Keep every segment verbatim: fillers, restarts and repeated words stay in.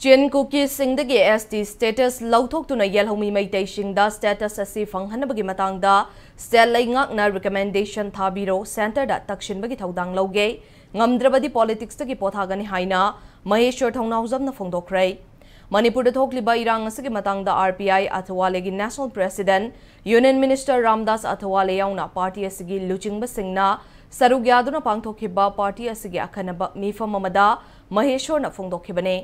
ꯆꯤꯟ ꯀꯨꯀꯤꯁꯤꯡꯗꯒꯤ S T status ꯂꯧꯊꯣꯛꯇꯨꯅ ꯌꯦꯜꯍꯧꯃꯤ ꯃꯩꯇꯩꯁꯤꯡꯗ status ꯑꯁꯤ ꯐꯪꯍꯟꯅꯕꯒꯤ ꯃꯇꯥꯡꯗ state ꯂꯩꯉꯥꯛꯅ recommendation ꯊꯥꯕꯤꯔꯣ, centre ꯗ ꯇꯛꯁꯤꯟꯕꯒꯤ ꯊꯧꯗꯥꯡ ꯂꯧꯒꯦ, ꯉꯝꯗ꯭ꯔꯕꯗꯤ politics ꯇꯒꯤ ꯄꯣꯊꯥꯒꯅꯤ ꯍꯥꯏꯅ ꯃꯍꯦꯁ꯭ꯋꯔ ꯊꯧꯅꯥꯎꯖꯝꯅ ꯐꯣꯡꯗꯣꯛꯈ꯭ꯔꯦ꯫ ꯃꯅꯤꯄꯨꯔꯗ ꯊꯣꯛꯂꯤꯕ ꯏꯔꯥꯡ ꯑꯁꯤꯒꯤ ꯃꯇꯥꯡꯗ R P I ꯑꯊꯋꯥꯂꯦꯒꯤ national president, union minister Ramdas ꯑꯊꯋꯥꯂꯦ ꯌꯥꯎꯅ party ꯑꯁꯤꯒꯤ ꯂꯨꯆꯤꯡꯕꯁꯤꯡꯅ ꯁꯔꯨꯛ ꯌꯥꯗꯨꯅ ꯄꯥꯡꯊꯣꯛꯈꯤꯕ party ꯑꯁꯤꯒꯤ ꯑꯈꯟꯅꯕ ꯃꯤꯐꯝ ꯑꯃꯗ ꯃꯍꯦꯁ꯭ꯋꯔꯅ ꯐꯣꯡꯗꯣꯛꯈꯤꯕꯅꯤ꯫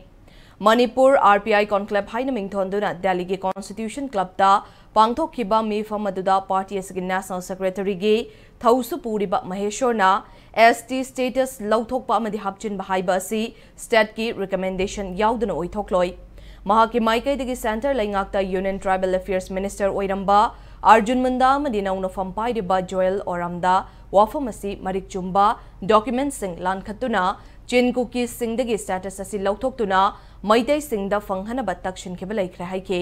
Manipur R P I conclave ꯍꯥꯏꯅ ꯃꯤꯡꯊꯣꯟꯗꯨꯅ ꯗꯦꯜꯂꯤꯒꯤ Constitution Club ꯇ ꯄꯥꯡꯊꯣꯛꯈꯤꯕ ꯃꯤꯐꯝ ꯑꯗꯨꯗ party ꯑꯁꯤꯒꯤ national secretary ꯒꯤ ꯊꯧꯁꯨ ꯄꯨꯔꯤꯕ ꯃꯍꯦꯁ꯭ꯋꯔꯅ S T status ꯂꯧꯊꯣꯛꯄ ꯑꯃꯗꯤ ꯍꯥꯞꯆꯤꯟꯕ ꯍꯥꯏꯕ ꯑꯁꯤ state ꯀꯤ recommendation ꯌꯥꯎꯗꯅ ꯑꯣꯏꯊꯣꯛꯂꯣꯏ꯫ ꯃꯍꯥꯛꯀꯤ ꯃꯥꯏꯀꯩꯗꯒꯤ centre ꯂꯩꯉꯥꯛꯇ union tribal affairs minister ꯑꯣꯏꯔꯝꯕ ꯑꯔꯖꯨꯟ ꯃꯨꯟꯗꯥ ꯑꯃꯗꯤ ꯅꯧꯅ ꯐꯝ ꯄꯥꯏꯔꯤꯕ ꯖꯣꯌꯦꯜ ꯑꯣꯔꯥꯝꯗ ꯋꯥꯐꯝ ꯑꯁꯤ ꯃꯔꯤꯛ ꯆꯨꯝꯕ document ꯁꯤꯡ ꯂꯥꯟꯈꯠꯇꯨꯅ ꯆꯤꯟ ꯀꯨꯀꯤꯁꯤꯡꯗꯒꯤ status ꯑꯁꯤ ꯂꯧꯊꯣꯛꯇꯨꯅ ꯃꯩꯇꯩꯁꯤꯡꯗ ꯐꯪꯍꯟꯅꯕ ꯇꯛꯁꯤꯟꯈꯤꯕ ꯂꯩꯈ꯭ꯔꯦ ꯍꯥꯏꯈꯤ꯫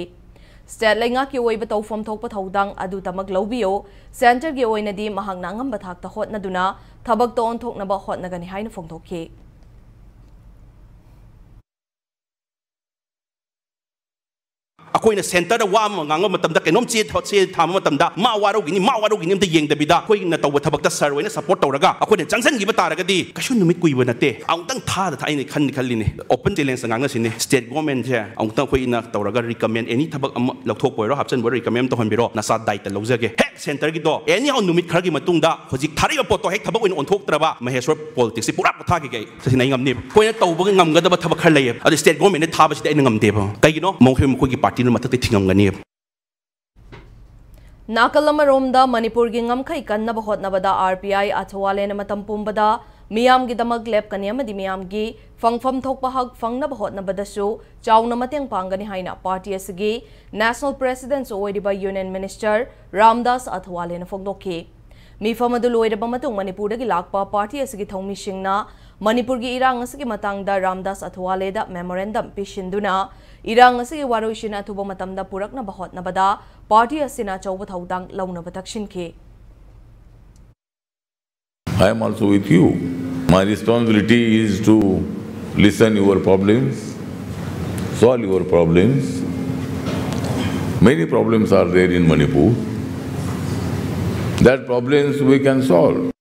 State ꯂꯩꯉꯥꯛꯀꯤ ꯑꯣꯏꯕ ꯇꯧꯐꯝ ꯊꯣꯛꯄ ꯊꯧꯗꯥꯡ ꯑꯗꯨꯇꯃꯛ ꯂꯧꯕꯤꯌꯨ, centre ꯒꯤ ꯑꯣꯏꯅꯗꯤ ꯃꯍꯥꯛꯅ ꯑꯉꯝꯕ ꯊꯥꯛꯇ ꯍꯣꯠꯅꯗꯨꯅ ꯊꯕꯛꯇ ꯑꯣꯟꯊꯣꯛꯅꯕ ꯍꯣꯠꯅꯒꯅꯤ ꯍꯥꯏꯅ ꯐꯣꯡꯗꯣꯛꯈꯤ꯫ ꯑꯩꯈꯣꯏꯅ centre ꯗ ꯋꯥ ꯑꯃ ꯉꯥꯡꯕ ꯃꯇꯝꯗ, ꯀꯩꯅꯣꯝ ꯆꯦ ꯆꯦ ꯊꯥꯕ ꯃꯇꯝꯗ ꯃꯥ ꯋꯥꯔꯧꯈꯤꯅꯤ, ꯃꯥ ꯋꯥꯔꯧꯈꯤꯅꯤ ꯑꯝꯇ ꯌꯦꯡꯗꯕꯤꯗ, ꯑꯩꯈꯣꯏꯅ ꯇꯧꯕ ꯊꯕꯛꯇ sir ꯍꯣꯏꯅ support ꯇꯧꯔꯒ ꯑꯩꯈꯣꯏꯅ ꯆꯪꯁꯤꯟꯈꯤꯕ ꯇꯥꯔꯒꯗꯤ ꯀꯩꯁꯨ ꯅꯨꯃꯤꯠ ꯀꯨꯏꯕ ꯅꯠꯇꯦ꯫ ꯑꯃꯨꯛꯇꯪ ꯊꯥꯗ ꯊꯥ ꯑꯩꯅ ꯈꯟꯗꯤ ꯈꯜꯂꯤꯅꯦ, open challenge ꯇ ꯉꯥꯡꯅꯁꯤꯅꯦ꯫ State government ꯁꯦ ꯑꯃꯨꯛꯇꯪ ꯑꯩꯈꯣꯏꯅ ꯇꯧꯔꯒ recommend, any ꯊꯕꯛ ꯑꯃ ꯂꯧꯊꯣꯛꯄ ꯑꯣꯏꯔꯣ, ꯍꯥꯞꯆꯤꯟꯕ ꯑꯣꯏꯔꯣ, recommend ꯇꯧꯍꯟꯕꯤꯔꯣ, ꯅꯁꯥ ꯗꯥꯏꯇ ꯂꯧꯖꯒꯦ꯫ ꯍꯦꯛ centre ꯒꯤꯗꯣ anyhow ꯅꯨꯃꯤꯠ ꯈꯔꯒꯤ ꯃꯇꯨꯡꯗ ꯍꯧꯖꯤꯛ ꯊꯥꯔꯛꯏꯕ ꯄꯣꯠꯇꯣ ꯍꯦꯛ ꯊꯕꯛ ꯑꯣꯏꯅ ꯑꯣꯟꯊꯣꯛꯇ꯭ꯔꯕ ꯃꯍꯦꯁ꯭ꯋꯔ politics ꯁꯤ ꯄꯨꯔꯥ ꯄꯣꯊꯥꯈꯤꯒꯦ ꯑꯩ꯫ ꯁꯤꯅ ꯑꯩ ꯉꯝꯅꯦꯕ꯫ ꯑꯩꯈꯣꯏꯅ ꯇꯧꯕ ꯉꯝꯒꯗꯕ ꯊꯕꯛ ꯈꯔ ꯂꯩꯌꯦꯕ꯫ ꯑꯗꯨ state government ꯅ ꯊꯥꯕꯁꯤꯗꯤ ꯑꯩꯅ ꯉꯝꯗꯦꯕ꯫ ꯀꯩꯒꯤꯅꯣ? ꯃꯈꯣꯏ, ꯃꯈꯣꯏꯒꯤ party ꯅ ꯃꯊꯛꯇ ꯊꯤꯡꯉꯝꯒꯅꯤꯕ꯫ ꯅꯥꯀꯜ ꯑꯃꯔꯣꯝꯗ ꯃꯅꯤꯄꯨꯔꯒꯤ ꯉꯝꯈꯩ ꯀꯟꯅꯕ ꯍꯣꯠꯅꯕꯗ R P I ꯑꯊꯋꯥꯂꯦꯅ ꯃꯇꯝ ꯄꯨꯝꯕꯗ ꯃꯤꯌꯥꯝꯒꯤꯗꯃꯛ ꯂꯦꯞꯀꯅꯤ ꯑꯃꯗꯤ ꯃꯤꯌꯥꯝꯒꯤ ꯐꯪꯐꯝ ꯊꯣꯛꯄ ꯍꯛ ꯐꯪꯅꯕ ꯍꯣꯠꯅꯕꯗꯁꯨ ꯆꯥꯎꯅ ꯃꯇꯦꯡ ꯄꯥꯡꯒꯅꯤ ꯍꯥꯏꯅ party ꯑꯁꯤꯒꯤ national president ꯁꯨ ꯑꯣꯏꯔꯤꯕ union minister ꯔꯥꯝꯗꯥꯁ ꯑꯊꯋꯥꯂꯦꯅ ꯐꯣꯡꯗꯣꯛꯈꯤ꯫ ꯃꯤꯐꯝ ꯑꯗꯨ ꯂꯣꯏꯔꯕ ꯃꯇꯨꯡ ꯃꯅꯤꯄꯨꯔꯗꯒꯤ ꯂꯥꯛꯄ party ꯑꯁꯤꯒꯤ ꯊꯧꯃꯤꯁꯤꯡꯅ ꯃꯅꯤꯄꯨꯔꯒꯤ ꯏꯔꯥꯡ ꯑꯁꯤꯒꯤ ꯃꯇꯥꯡꯗ ꯔꯥꯝꯗꯥꯁ ꯑꯊꯋꯥꯂꯦꯗ memorandum ꯄꯤꯁꯤꯟꯗꯨꯅ ꯏꯔꯥꯡ ꯑꯁꯤꯒꯤ ꯋꯥꯔꯣꯏꯁꯤꯟ ꯑꯊꯨꯕ ꯃꯇꯝꯗ ꯄꯨꯔꯛꯅꯕ ꯍꯣꯠꯅꯕꯗ party ꯑꯁꯤꯅ ꯑꯆꯧꯕ ꯊꯧꯗꯥꯡ ꯂꯧꯅꯕ ꯇꯛꯁꯤꯟꯈꯤ꯫ I am also with you. My responsibility is to listen your problems, solve your problems. Many problems are there in Manipur. That problems we can solve.